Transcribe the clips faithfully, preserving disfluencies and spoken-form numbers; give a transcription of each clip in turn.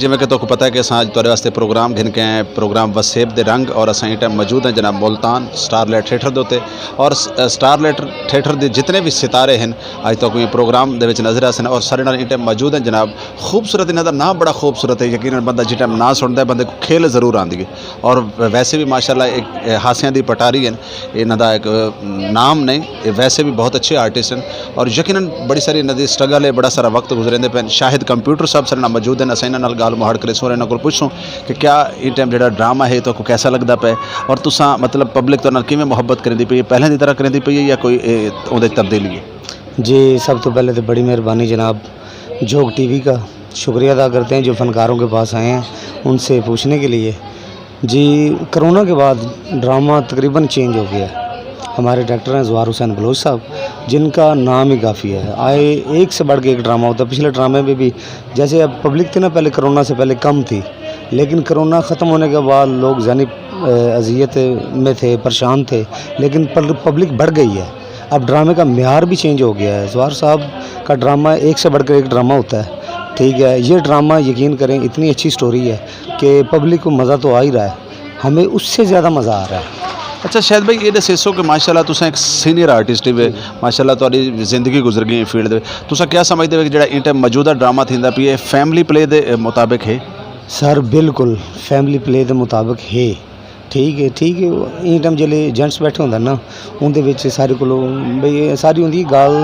جیویں کہ تہاکوں پتہ ہے کہ اساں اڄ تہاݙے واسطے پروگرام گھن کے آئے ہیں، پروگرام وسیب دے رنگ، اور اساں ایں ٹائم موجود ہیں جناب ملتان سٹار لائٹ تھیٹر دے اتے، اور س-، سٹار لائٹ تھیٹر دے جتنے بھی ستارے ہیں، اڄ تہاکوں ایں پروگرام دے وچ نظر آسن، اور ساݙے نال ایں ٹائم موجود ہیں جناب، خوبصورت، انہاں دا ناں بڑا خوبصورت ہے، یقیناً بندہ جیں ٹائم ناں سݨدا ہے بندے کوں کھل ضرور آندی ہے، اور ویسے بھی ماشاءاللہ ایک ہاسیاں دی پٹاری ہیں، انہاں دا ایک نام نہیں، یہ ویسے بھی بہت اچھے آرٹسٹ ہیں، اور یقیناً بڑی ساری انہاں دی سٹرگل ہے، بڑا سارا وقت گزریندے پئے۔ شاہد کمپیوٹر صاحب ساݙے نال موجود ہیں، اساں انہاں نال ڳالھ مہاڑ کریسوں اور انہاں کول پچھسوں کہ کیا ایں ٹائم جیڑھا ڈرامہ ہے تہاکوں کیسا لڳدا پئے، اور تساں مطلب پبلک تہاݙے نال کیویں محبت کریندی پئی ہے، پہلے دی طرح کریندی پئی ہے یا کوئی اے، اوندے وچ تبدیلی ہے؟ جی، سب تو پہلے تو بڑی مہربانی جناب، جھوک ٹی وی کا شکریہ ادا کرتے ہیں جو فنکاروں کے پاس آئے ہیں ان سے پوچھنے کے لیے۔ جی، کرونا کے بعد ڈرامہ تقریباً چینج ہو گیا ہے۔ ہمارے ڈائریکٹر ہیں زوار حسین بلوچ صاحب، جن کا نام ہی کافی ہے، آئے ایک سے بڑھ کے ایک ڈرامہ ہوتا ہے۔ پچھلے ڈرامے میں بھی، جیسے اب پبلک تھی نا پہلے، کرونا سے پہلے کم تھی، لیکن کرونا ختم ہونے کے بعد لوگ ذہنی، اے، اذیت میں تھے، پریشان تھے، لیکن پر-، پبلک بڑھ گئی ہے۔ اب ڈرامے کا معیار بھی چینج ہو گیا ہے۔ زوار صاحب کا ڈرامہ ایک سے بڑھ کر ایک ڈرامہ ہوتا ہے، ٹھیک ہے، یہ ڈرامہ یقین کریں اتنی اچھی سٹوری ہے کہ پبلک کو مزہ تو آ ہی رہا ہے، ہمیں اس سے زیادہ مزہ آ رہا ہے۔ اچھا شاہد بھائی، یہ ݙسیسو کہ ماشاءاللہ تساں ایک سینئر آرٹسٹ ہی وے، ماشاءاللہ تہاݙی زندگی گزر گئی فیلڈ دے وچ، تساں کیا سمجھدے ہو کہ جیڑھا ایں ٹائم موجودہ ڈرامہ تھیندا پیا ہے، فیملی پلے دے مطابق ہے؟ سر، بالکل فیملی پلے دے مطابق ہے۔ ٹھیک ہے، ٹھیک ہے۔ ایں ٹائم جیلے جینٹس بیٹھے ہوندن نا، اوندے وچ سارے کولوں بھئی ساری ہوندی ڳالھ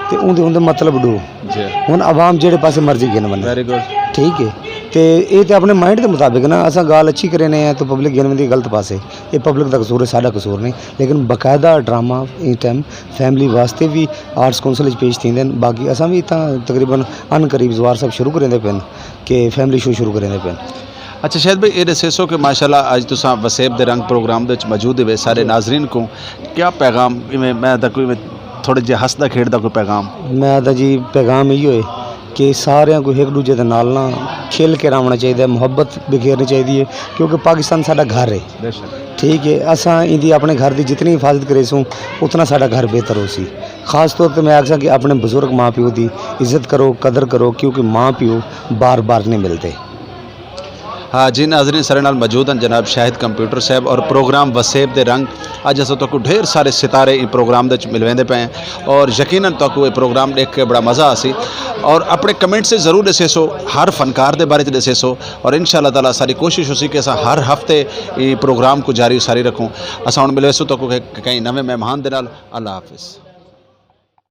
تے اوندے، اوندے مطلب ݙو۔ جی۔ ہݨ عوام جیڑھے پاسے مرضی گھن ونڄے۔ ویری گڈ۔ ٹھیک ہے۔ تے اے تے اپݨے مائنڈ دے مطابق نا، اساں ڳالھ اچھی کرینے ہیں تو پبلک گھن ویندی غلط پاسے۔ اے پبلک دا قصور ہے، ساݙا قصور نہیں۔ لیکن باقاعدہ ڈرامہ ایں ٹائم فیملی واسطے وی آرٹس کونسل وچ پیش تھیندے ہن۔ باقی اساں وی اتھاں تقریباً عن قریب زوار صاحب شروع کریندے پئے ہن کہ فیملی شو شروع کریندے پئے ہن۔ اچھا شاہد بھائی، اے ݙسیسو کہ ماشاءاللہ اڄ تساں وسیب دے رنگ پروگرام دے وچ موجود ہوئے، سارے ناظرین کوں کیا پیغام، ایویں میں تاں کوئی ایویں تھوڑے جے ہسدا کھیڈدا کوئی پیغام؟ میں آہدا جی، پیغام ایہو ہے کہ ساریاں کوں ہک ݙوجھے دے نال نہ کھل کے رہوݨا چاہیدا ہے، محبت بکھیرنی چاہیدی ہے، کیونکہ پاکستان ساݙا گھر ہے۔ بے شک۔ ٹھیک ہے، اساں ایندی اپݨے گھر دی جتنی حفاظت کریسوں، اتنا ساݙا گھر بہتر ہوسی۔ خاص طور تے میں آکھساں کہ اپݨے بزرگ ماں پیو دی عزت کرو، قدر کرو، کیونکہ ماں پیو بار بار نہیں ملدے۔ ہاں جی ناظرین، ساݙے نال موجود ہیں جناب شاہد کمپیوٹر صاحب اور پروگرام وسیب دے رنگ۔ اڄ اساں تہاکوں ڈھیر سارے ستارے ایں پروگرام دے وچ ملویندے پئے ہیں اور یقیناً تہاکوں اے پروگرام ݙیکھ کے بڑا مزہ آسی اور اپݨے کمنٹ سے ضرور ݙسیسو، ہر فنکار دے بارے چ ݙسیسو اور ان شاء اللہ تعالیٰ ساری کوشش ہوسی کہ اساں ہر ہفتے ایں پروگرام کوں جاری ساری رکھوں۔ اساں ہݨ ملویسوں تہاکوں کہ-، کہیں نویں مہمان دے نال۔ اللہ حافظ۔